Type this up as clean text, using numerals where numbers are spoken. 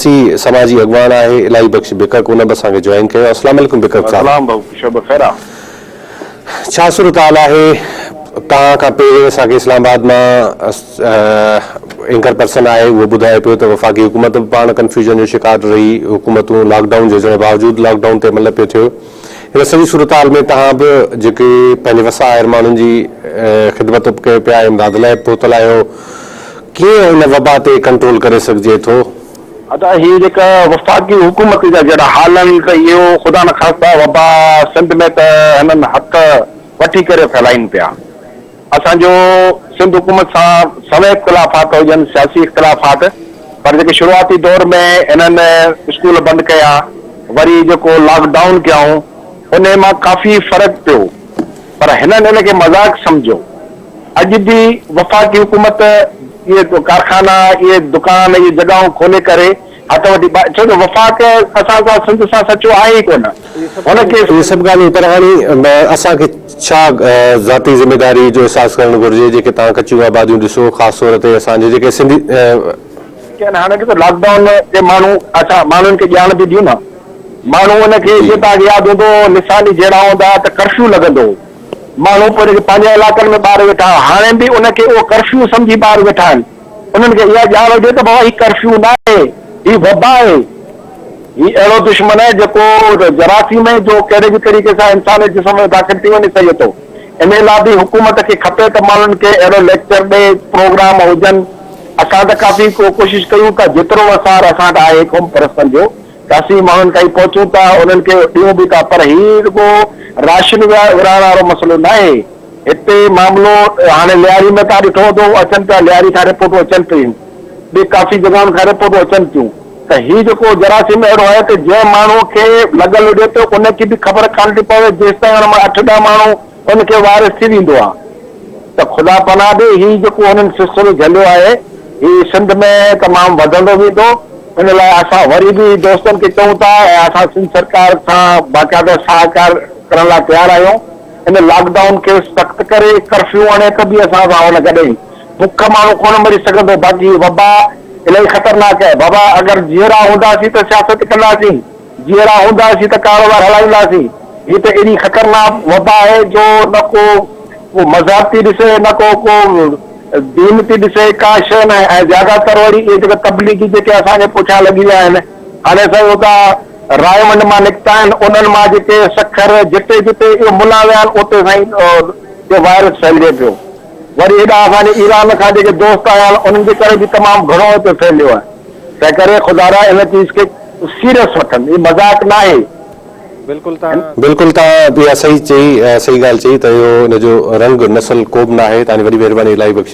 سياسي سماجي اڳواڻ آهي الاهي بخش بڪڪ ان به اسان کي جوائن ڪيو اسلام عليڪم بڪڪ صاحب. سلام ڀائو شب خير آ. ڇا صورتحال آهي توهان کان پهرين اسان کي اسلام آباد مان اينڪر پرسن آهي اهو ٻڌائي پيو ته وفاقي حڪومت به پاڻ ڪنفيوزن جو شڪار رهي حڪومتون لاڪ ڊائون جي هجڻ باوجود لاڪ ڊائون تي عمل نه پيو ٿيو هن سڄي صورتحال ۾ توهان به جيڪي پنهنجي وس آهر ماڻهن جي خدمت به ڪيو پيا امداد لاء پهتل آهيو ڪيئن ان وبا تي ڪنٽرول ڪري سگهجي ٿو؟ ادا هي جيڪا وفاقي حڪومت جا جهڙا حال آهن ته اهو خدا نخواسته وبا سنڌ ۾ ته هنن هٿ وٺي ڪري ڦهلائين پيا. اسان جو سنڌ حڪومت سان سوين اختلافات هجن سياسي اختلافات پر جيڪي شروعاتي دور ۾ هنن اسڪول بند ڪيا وري جيڪو لاڪ ڊائون ڪيائون انهي مان ڪافي فرق پيو پر هنن ان کي مذاق سمجهيو. اڄ به وفاقي حڪومت اهي ڪارخانا، اهي دڪان، اهي جڳهون کولي ڪري هٿ وٺي ڇو جو وفاق اسان سان سنڌ سان سچو آهي ئي ڪونه. هن کي. اهي سڀ ڳالهيون پر هاڻي اسان کي ڇا ذاتي ذميداري جو احساس ڪرڻ گهرجي جيڪي توهان ڪچيون آباديون ڏسو خاص طور تي اسان جي جيڪي سنڌي. ڪين هاڻي ڏسو لاڪ ڊائون تي ماڻهو اسان ماڻهن کي ڄاڻ به ڏيون نه ماڻهو ان کي جيئن توهان کي ياد هوندو لساني جهيڙا هوندا ته ڪرفيو لڳندو هو. ماڻهو پوء جيڪي پنهنجي علائقن ۾ ٻاهر ويٺا هئا، هاڻي به ان کي اهو ڪرفيو سمجهي ٻاهر ويٺا آهن. انهن کي اها ڄاڻ هجي ته بابا هي ڪرفيو ناهي، هي وبا آهي. هي اهڙو دشمن آهي جيڪو جراثيم آهي جو ڪهڙي به طريقي سان انسان جي جسم ۾ داخل ٿي وڃي سگهي ٿو. انهي لاء به حڪومت کي کپي ته ماڻهن کي اهڙو ليڪچر ڏئي، پروگرام هجن. اسان ته ڪافي ڪوشش ڪيون ٿا، جيترو وسار اسان وٽ آهي قومپرستن جو، ته اسين ماڻهن تائين پهچون ٿا، انهن کي ڏيون به ٿا پر هي رڳو راشن ورهائڻ وارو مسئلو ناهي، هتي معاملو هاڻي لياري ۾ توهان ڏٺو هوندو اچن پيا لياري کان رپورٽون اچن پيون، ٻي ڪافي جڳهن کان رپورٽون اچن پيون ته هي جيڪو جراثيم اهڙو آهي ته جنهن ماڻهو کي لڳل هجي ته ان کي به خبر ڪانه ٿي پوي جيستائين ان مان اٺ ڏهه ماڻهو ان کي وائرس ٿي ويندو آ ته خدا پناهه ڏي هي جيڪو هنن سلسلو جهليو آهي هي سنڌ ۾ تمام وڌندو ويندو ان لاء اسان وري به دوستن کي چئون ٿا ۽ اسان سنڌ سرڪار سان باقاعده سهڪار ڪرڻ لاء تيار آهيون ان لاڪ ڊائون کي سخت ڪري ڪرفيو آڻي ته به اسان سان ان گڏ آهيون بک ماڻهو ڪونه مري سگهندو باقي هي وبا الاهي خطرناڪ آهي بابا اگر جيئرا هونداسين ته سياست ڪنداسين. جيئرا هونداسين ته ڪاروبار هلائينداسين. هي ته ايڏي خطرناڪ وبا آهي جو نه ڪو ڪو مذهب ٿي ڏسي نه ڪو ڪو دين ٿي ڏسي ڪا شيء ناهي ۽ زياده تر وري اهي جيڪي تبليغي جيڪي اسان جي پٺيان لڳي ويا آهن هاڻي سائين اتان رائيونڊ مان نڪتا آهن انهن مان جيڪي سکر جتي جتي اهي ملا ويا آهن اتي سائين اهو وائرس ڦهلجي پيو وري هيڏانهن اسان جي ايران کان جيڪي دوست آيا آهن انهن جي ڪري به تمام گهڻو هتي ڦهليو آهي. تنهنڪري خدارا ان چيز کي سيريس وٺن هي مذاق ناهي. بلڪل توهان اها صحيح چئي صحيح ڳالهه چئي ته اهو ان جو رنگ نسل ڪوبه ناهي توهان جي وڏي مهرباني الاهي بخش.